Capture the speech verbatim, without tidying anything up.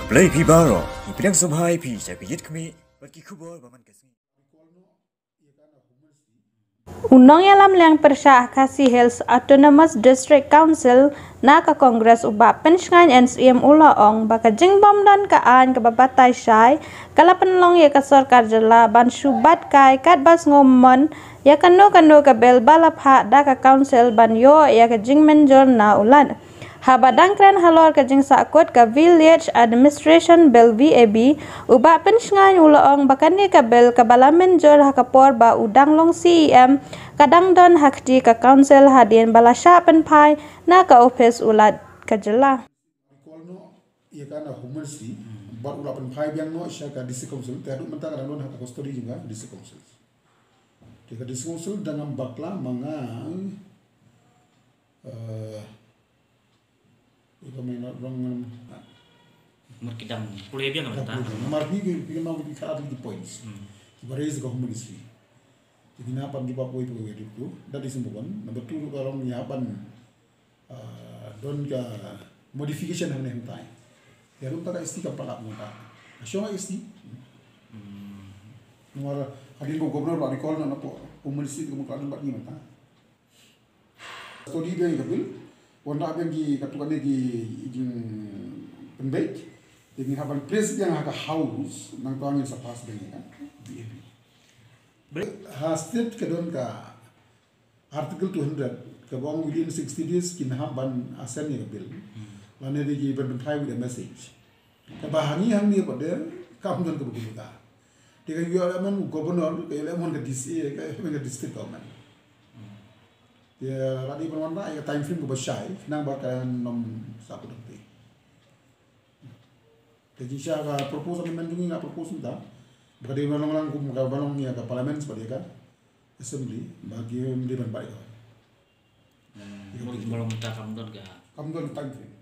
Khublei phi baroh, ngi pdiang sngewbha ïa phi sha ka Ïit Khmih bad ki khubor ba man ka sngi. U nongïalam liang pyrshah Khasi Hills Autonomous District Council na ka Congress u Bah Pynshngaiñ N C M u la ong ba ka jingbym don ka aiñ kaba batai shai ka la pynlong ïa ka sorkar jylla ban shu bat kai katba sngewmon ïa kano kano ka bill ba la phah da ka council ban ïoh ïa ka jingmynjur na u Lat. Haba dang kren halor ka jingsahkut ka Village Administration Bill, V A B, u Bah Pynshngaiñ u la ong ba kane ka bill kaba la mynjur ha ka por ba u dang long C E M ka dang don ha kti ka council hadien ba la shah pynphai na ka ophis u Lat ka jylla. Call noh ïa ka na Home Ministry bad u la pynphai biang noh sha ka District Council, te haduh mynta ka dang don ha ka custody jong ka District Council. Te ka District Council dang ngam bakla ma nga, eh, ïa ka main rong ngam Mar ki dang pule biang mynta. Mar ki ki ki ma ki khat ki points ki ba raise ka Home Ministry. Te ki na pan ki ba poi poi tu da di sum bon number two ka long ïa ban, ah, don ka modification hangne hangtai. Ïa ruh ta ka S T ka pala mo ta. Shong S T. Nomor adin bo governor ba recall na po Home Ministry ka mo ka dum ba ni mynta. Study biang ka bill, wan da biang ki katu kane ki jing pynbeit. Te ngi hap ban press biang ha ka house nangta ngin sa pass biang ka B A B. Ha state ka don ka article two hundred ka ba ong within sixty days kin hap ban assent ïa ka bill. Lane de ki ban pynphai with a message. Kaba hangi hangne pat de kam don kaba kumta. Te ka ïoh lemon governor ka ïoh lemon ka D C A ka ïoh lemon ka district government. Te la dei ban wan da ïa ka time frame kaba shai nang ba ka nom sa pudang te. Te jingshisha ka propose amendment jong ngi nga propose mynta ba ka dei ban long lang kum ka ban long ïa ka parliament bad ïa ka assembly ba ki dei ban bai ka. Mut mut mynta kam don ka. Kam don time frame.